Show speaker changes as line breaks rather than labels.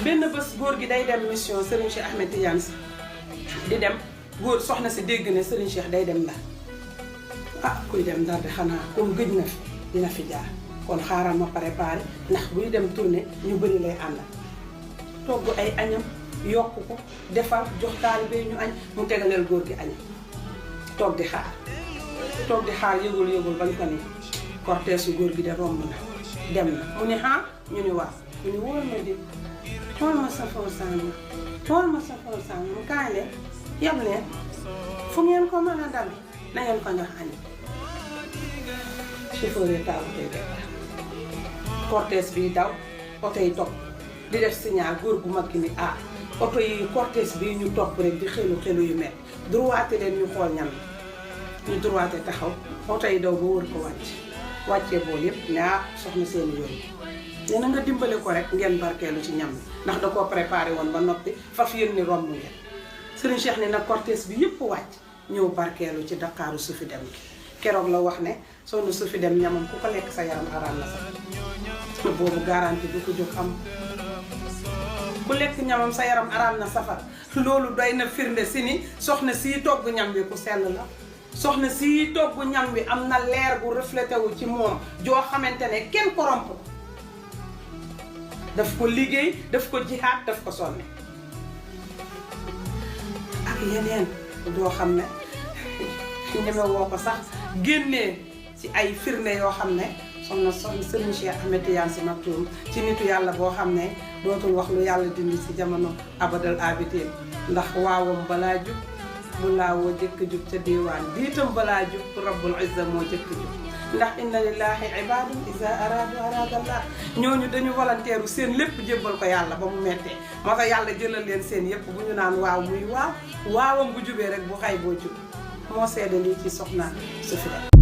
benn bés góor gi day dem mission Serigne Cheikh Ahmed Tidiane Sy di dem góor soxna si dégg ne Serigne Cheikh day dem Ndar kuy dem Ndar de xanaa comme gëj na fi dina fi jaar kon xaaral ma préparé ndax buy dem tournée ñu bëri lay àndal togg ay añam yokk ko defar jox taalibe ñu añ mu tegaleel góor gi añam toog di xaar yëgul bañ ko ni cortège su góor gi de romb na dem na mu ne ñu ni waaw mu ni wóor ma di xool ma safoo sàng mu kaay leen yem leen fu ngeen ko mën a dal na ngeen ko jox añ chauffeur yi taal koy def cortège bi daw oto yi topp di def signal góor gu mag gi ni oto yi cortège bi ñu topp rek di xelu yu mett droite leen ñu xool ñam ñu droite taxaw oto yi daw ba wër ko wàccee bool yëpp ne soxna seen yoon nee na nga dimbale ko rek ngeen barkeelu ci ñam ndax da koo préparé woon ba noppi faf yéen ni romb ngeen Serigne Cheikh ne nag cortège bi yëpp wàcc ñëw barkeelu ci Dakaru Sufi dem gi keroog la wax ne soxna Sufi dem ñamam ku ko lekk sa yaram araam na sax boobu garanti du ko jóg am ku lekk ñamam sa yaram araam na safar loolu doy na firnde si ni soxna sii togg ñam bi ku sell la soxna sii togg ñam bi am na leer bu reflété wu ci moom joo xamante ne kenn koromp ko daf ko liggéey daf ko jihaat daf ko sonne ak yeneen doo xam ne ñeme woo ko sax génnee ci ay firnde yoo xam ne soxna Serigne Cheikh Ahmed Tidiane Sy Maktoum ci nitu yàlla boo xam ne dootul wax lu yàlla dindi ci jamono abadal abidin ndax waawam balaa jub bu laawoo jëkk jub ca diwaan diitam balaa jub rabbul izza moo jëkk jub ndax inna lillahi ibadun iza aradallah ñooñu dañu volontaire seen lépp jébbal ko yàlla ba mu mettee moo tax yàlla jëlal leen seen yépp bu ñu naan waaw muy waawam bu jubee rek bu xay boo jub moo seede lii ci soxna Sufi dem